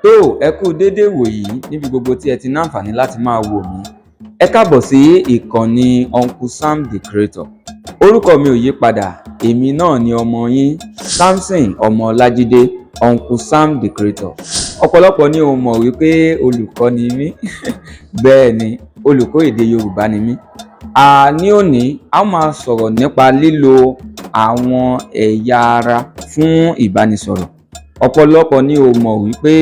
Tó ẹ kú déédé ìwòyí níbi gbogbo tí ẹ ti ní àǹfààní láti máa wò mí. Ẹ káàbọ̀ sí ìkànnì Uncle Sam the Creator. Orúkọ mi ò yí padà, èmi náà ni ọmọ yín, Samson ọmọ Ọlájídé, Uncle Sam the Creator. Ọ̀pọ̀lọpọ̀ ni ò mọ̀ wípé olùkọ́ ni mí. Bẹ́ẹ̀ ni, olùkọ́ èdè Yorùbá ni mí. Ní òní, a ó máa sọ̀rọ̀ nípa lílo àwọn ẹ̀yà ara fún ìbánisọ̀rọ̀. Ọ̀pọ̀lọpọ̀ ni ò mọ̀ wípé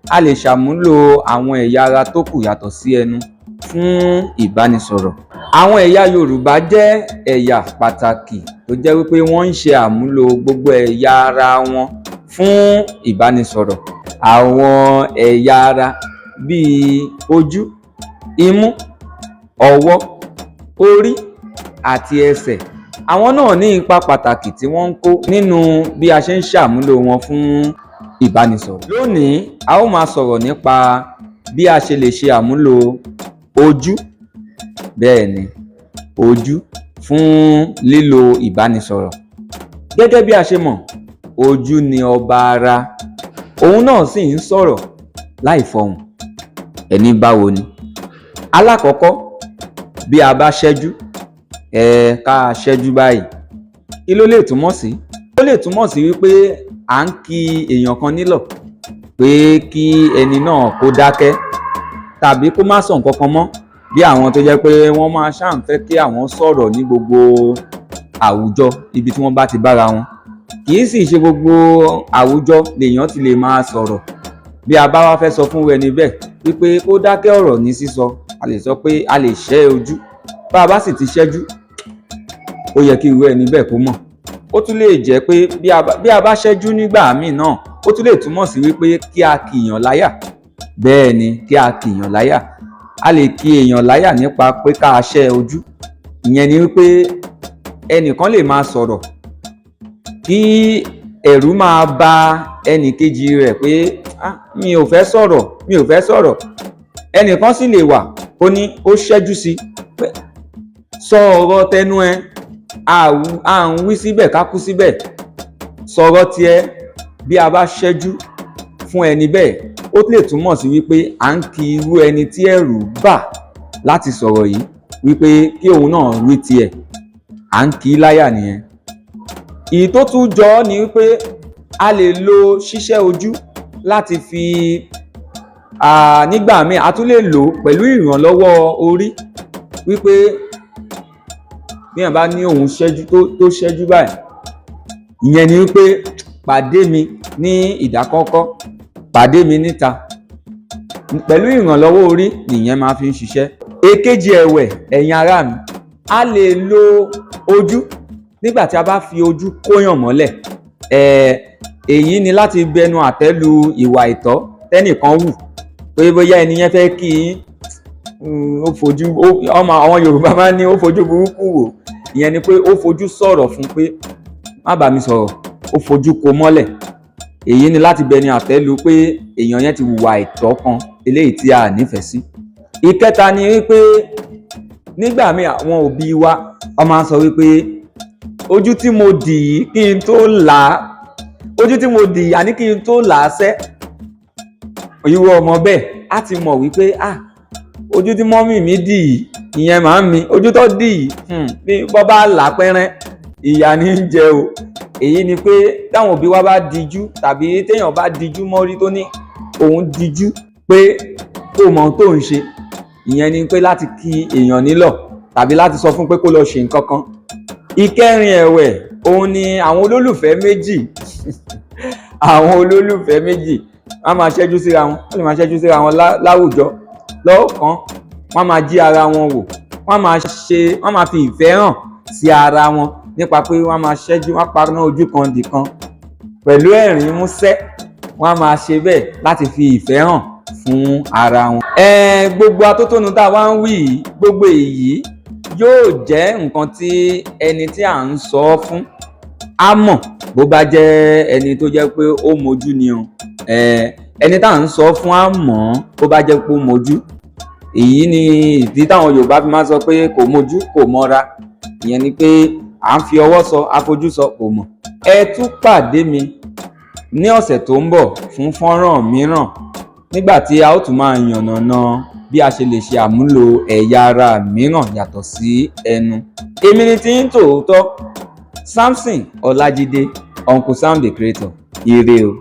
a lè ṣàmúlò àwọn ẹ̀yà ara tó kù yàtọ̀ sí ẹnu fún ìbánisọ̀rọ̀. Àwọn ẹ̀yà Yorùbá jẹ́ ẹ̀yà pàtàkì tó jẹ́ wípé wọ́n ń ṣe àmúlò gbogbo ẹ̀yà ara wọn fún ìbánisọ̀rọ̀. Àwọn ẹ̀yà ara bíi ojú, imú, ọwọ́, orí àti ẹsẹ̀, àwọn náà ní ipa pàtàkì tí wọ́n ń kó nínú bí a ṣe ń ṣàmúlò wọn fún ìbánisọ̀rọ̀. Lónìí, a ó máa sọ̀rọ̀ nípa bí a ṣe lè ṣe àmúlò ojú, bẹ́ẹ̀ ni, ojú fún lílo ìbánisọ̀rọ̀. Gẹ́gẹ́ bí a ṣe mọ̀, ojú ni ọba ara, òun náà sì ń sọ̀rọ̀ láì fọhùn. Ẹ ní báwo ni? Alákọ̀ọ́kọ́, bí a bá ṣẹ́jú, ká ṣẹ́jú báyìí, kí ló lè túmọ̀ sí? Ó lè túmọ̀ sí wípé à ń ki èèyàn kan nílọ̀ pé kí ẹni náà kó dákẹ́ tàbí kó má sọ nǹkan kan mọ́, bí àwọn tó jẹ́ pé wọ́n máa ṣáà ń fẹ́ kí àwọn sọ̀rọ̀ ní gbogbo àwùjọ ibi tí wọ́n bá ti bára wọn. Kì í sì ṣe gbogbo àwùjọ lèèyàn ti lè máa sọ̀rọ̀. Bí a bá wá fẹ́ sọ fún ẹni bẹ́ẹ̀ wípé kó dákẹ́ ọ̀rọ̀ ní sísọ, a lè sọ pé a lè ṣẹ́ ojú. Bá a bá sì ti ṣẹ́jú, ó yẹ kí irú ẹni bẹ́ẹ̀ kó mọ̀. Ó tún lè jẹ́ pé bí a bá ṣẹ́jú nígbà míì náà, ó tún lè túmọ̀ sí wípé kí a kìyàn láyà. Bẹ́ẹ̀ ni, kí a kìyàn láyà. A lè ki èèyàn láyà nípa pé ká ṣẹ́ ojú. Ìyẹn ni wípé ẹnìkan lè máa sọ̀rọ̀ kí ẹ̀rù máa ba ẹnìkejì rẹ̀ pé, "Ah, mi ò fẹ́ sọ̀rọ̀, mi ò fẹ́ sọ̀rọ̀." Ẹnìkan sì lè wà ó ní ó ṣẹ́jú sí pé sọ ọ̀rọ̀ tẹnu ẹ, à ń wí síbẹ̀ ká kú síbẹ̀, sọ̀rọ̀ tiẹ̀. Bí a bá ṣẹ́jú fún ẹni bẹ́ẹ̀, ó lè túmọ̀ sí wípé à ń ki irú ẹni tí ẹ̀rù bà láti sọ̀rọ̀ yìí wípé kí òun náà wí tiẹ̀, à ń kì í láyà nìyẹn. Èyí tó tún jọ ọ́ ni wípé a lè lo ṣíṣẹ́ ojú láti fi, nígbà míì a tún lè lò ó pẹ̀lú ìrànlọ́wọ́ orí, wípé bí èèyàn bá ní òun ṣẹ́jú, tó ṣẹ́jú báyìí, ìyẹn ni wípé pàdé mi ní ìdákọ́ńkọ́, pàdé mi níta. Pẹ̀lú ìrànlọ́wọ́ orí nìyẹn máa fi ń ṣiṣẹ́. Èkejì ẹ̀wẹ̀, ẹ̀yin ará mi, a lè lo ojú nígbà tí a bá fi ojú kóyàn mọ́lẹ̀. Èyí ni láti bẹnu àtẹ́ lu ìwà àìtọ́ tẹ́nìkan hù, pé bóyá ẹni yẹn fẹ́ kí yín, ó fojú ọmọ, àwọn Yorùbá máa ń ní ó fojú burúkú wò. Ìyẹn ni pé ó fojú sọ̀rọ̀ fún pé má bá mi sọ̀rọ̀, ó fojú ko mọ́lẹ̀. Èyí ni láti bẹnu àtẹ́ lu pé èèyàn yẹn ti hùwà àìtọ́ kan eléyìí tí a nífẹ̀ẹ́ sí. Ìkẹta ni wípé nígbà míì, àwọn òbí wa, wọ́n máa ń sọ wípé ojú tí mo dì yìí kí n tó là á, ojú tí mo dì yìí, àní kí n tó là á sẹ́. Irú ọmọ bẹ́ẹ̀ á ti mọ̀ wípé, ah, ojú tí mummy mi dì yìí, ìyẹn màá mi, ojú tó dì yìí, bí bọ́ bá là á pẹ́rẹ́, ìyà ní í jẹ o. Èyí ni pé táwọn òbí wa bá dijú tàbí téèyàn bá dijú mọ́rí tó ní òun dijú pé kó mọ ohun tó ń ṣe, ìyẹn ni pé láti kí èèyàn nílọ̀ tàbí láti sọ fún pé kó lọ ṣe nǹkan kan. Ìkẹrin ẹ̀wẹ̀, òun ni àwọn olólùfẹ́ méjì. Àwọn olólùfẹ́ méjì, wọ́n máa ṣẹ́jú síra wọn, wọ́n lè máa ṣẹ́jú síra wọn láwùjọ lọ́ọ̀kan, wọ́n máa jí ara wọn wò, wọ́n máa ṣe, wọ́n máa fi ìfẹ́ hàn sí ara wọn nípa pé wọ́n máa ṣẹ́jú, wọ́n paná ojú kan dì kan pẹ̀lú ẹ̀rín músẹ́. Wọ́n á máa ṣe bẹ́ẹ̀ láti fi ìfẹ́ hàn fún ara wọn. Gbogbo atótónu tá a wá ń wí yìí, gbogbo èyí yóò jẹ́ nǹkan tí ẹni tí à ń sọ fún á mọ̀, bó bá jẹ́ ẹni tó jẹ́ pé ó mojú ni o. Ẹni tá à ń sọ fún á mọ̀ bó bá jẹ́ pé ó mojú. Èyí ni ìdí táwọn Yorùbá fi máa ń sọ pé kò mojú kò mọ́ra. Ìyẹn ni pé à ń fi ọwọ́ sọ, afojú sọ, kò mọ̀. Ẹ tún pàdé mi ní ọ̀sẹ̀ tó ń bọ̀ fún fọ́nrán mìíràn. Nígbà tí a ó tún máa yànnàná bí a ṣe lè ṣe àmúlò ẹ̀yà ara mìíràn yàtọ̀ sí ẹnu. Èmi ni tiyín tòótọ́, Samson Ọlájídé, Uncle Sam the Creator. Ire o.